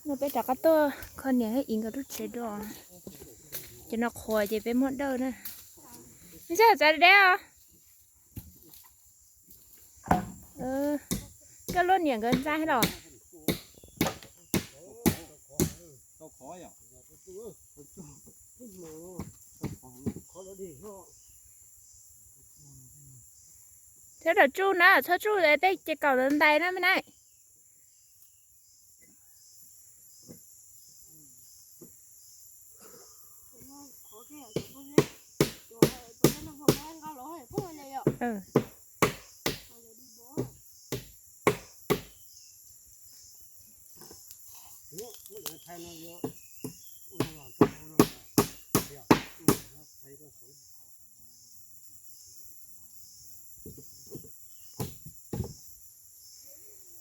No peb rov qab tuaj kho niam thiab txiv nkawd lub tsev dua. Ces no qhuav ces peb muab dawj na. Ntshe txav deb os. Koj lub niam nkawd ntxaib los. Txhob rau tsuj na, txhob tsuj tej ces kaum ntawd ntais na me na.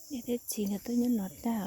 Niam thiab txiv nkawd tuaj nyob no tag.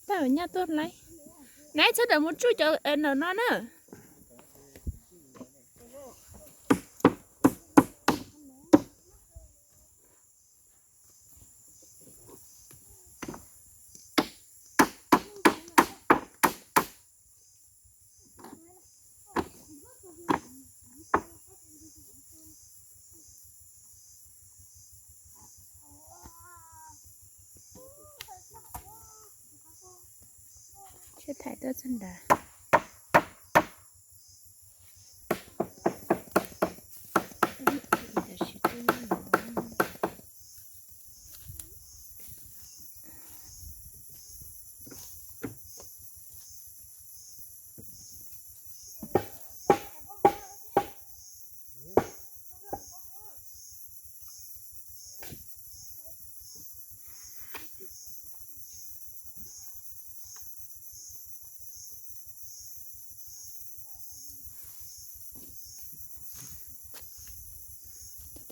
Tau nyaj tuaj laiv. Naiv txhob tawm mus tsuj cov ntawm no na. Sib thaim tuaj txog nrad.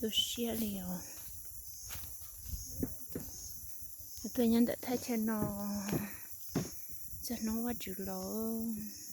Tu siab li os. Tuaj nyob ntawm thaj chaw no txog hnub Vajtswv los.